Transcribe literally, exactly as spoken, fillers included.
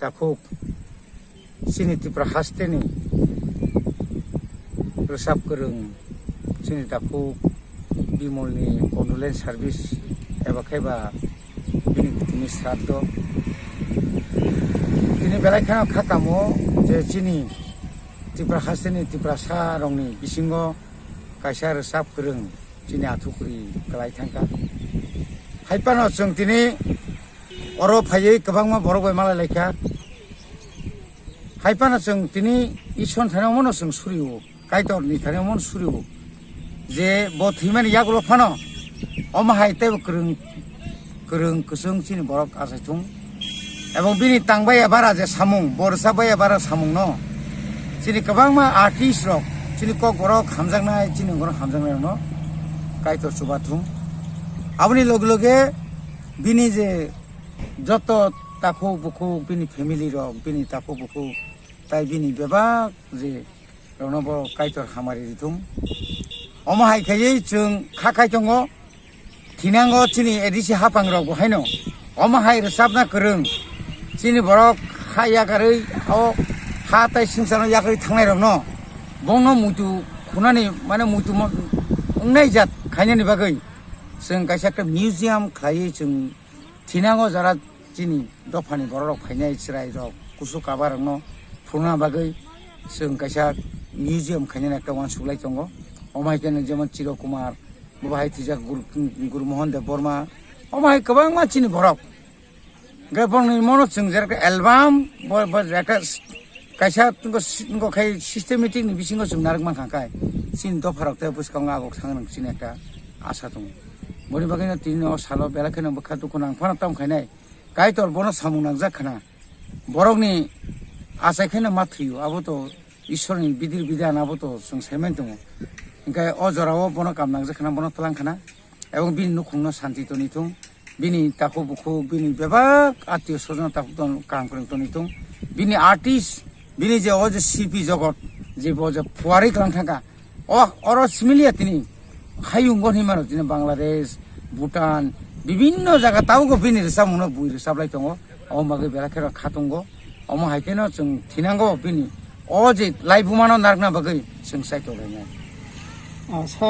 Takhuk chini Tripura hasteni rwchap kwrwng chini takhuk Bimolni condolence service eba khe ba bini tini sraddho. Tini belai kheno kha kamo je chini Tripura hasteni Tiprasa rokni bisingo kaisa rwchap kwrwng chini athukwrwi kwlai thangkha. Hai phano chwng tini oro phaiwi kwbangma borok bai malai laikha. Hai phano chwng tini Ishwar thani omono chwng surio, Kaitorni thani omono surio. Je bo thwimani yagulo phano omo hai teibo kwrwng, kwrwng kwchwng chini borok achaithung. Ebong bini tangbai ya bara je samung, bo rwchapbai ya bara samungno chini kwbangma artist rok, chini kokborok hamjaknai, chini borok hamjaknai rokno Kaitor chubathung. Aboni loge loge bini je joto takhuk bukhuk, bini family rok, bini takhuk bukhuk, tai bini bebak je rokno bo Kaitor hamari rithung. Omo hai khaiwi chwng kha khai tongo, thinango chini A D C hapang rok bo haino omo hai rwchapna kwrwng, chini borok ha yakarwi o ha tai swngcharno yakarwi thangnai rokno bongno muitu khunani mane muitu mo-, wngnai jat khainani bagwi chwng kaisa khe museum khlaiwi chwng thinango jara chini dophani borok rok phainai chwrai rok kusu kaba rokno phunukna bagwi chwng kaisa museum khainani ekta uansuk lai tongo. Omo hai khe jemon Chiro Kumar, bo hai thwijak Guru, Guru Mohan Deb Borma, omo hai kwbangma chini borok. Hwnkhe borokni mono chwng jera khe album, bo, bo jera khe kaisa tungko si-, tungko khai systematic ni bisingo chwng narwk mankha khai. Chini dopha rok tei bwskango agok thang nang chini ekta asa tongo. Boni bagwino tini o salo belai kheno bwkha dukhu nang phano tamo khainai. Kaitor bono samung nangjak khna. Borokni achai kheno ma thwio, abo to Ishwarni bidir bidan, abo to chwng saiman tongo. Hwnkhe o jorao bono kam nangjak khna, bono twlang khna, ebong bini nukhungno santi toni thung, bini takhuk bukhuk, bini bebak atio sojon takhuk ton kaham kwrwng toni thung, bini artist, bini je o je C P jogot, je bo je phuarwi kwlang thangkha, o oro similiya tini hayung go hinmano tini Bangladesh, Bhutan, bibinno jaga tabukgo bini rwchapmungno bui rwchaplai tongo. Omo bagwi belai kheno kha tongo. Omo hai kheno chwng thinango bini o je laibumano narwkna bagwi chwng chai tonglainai. Ah, sir.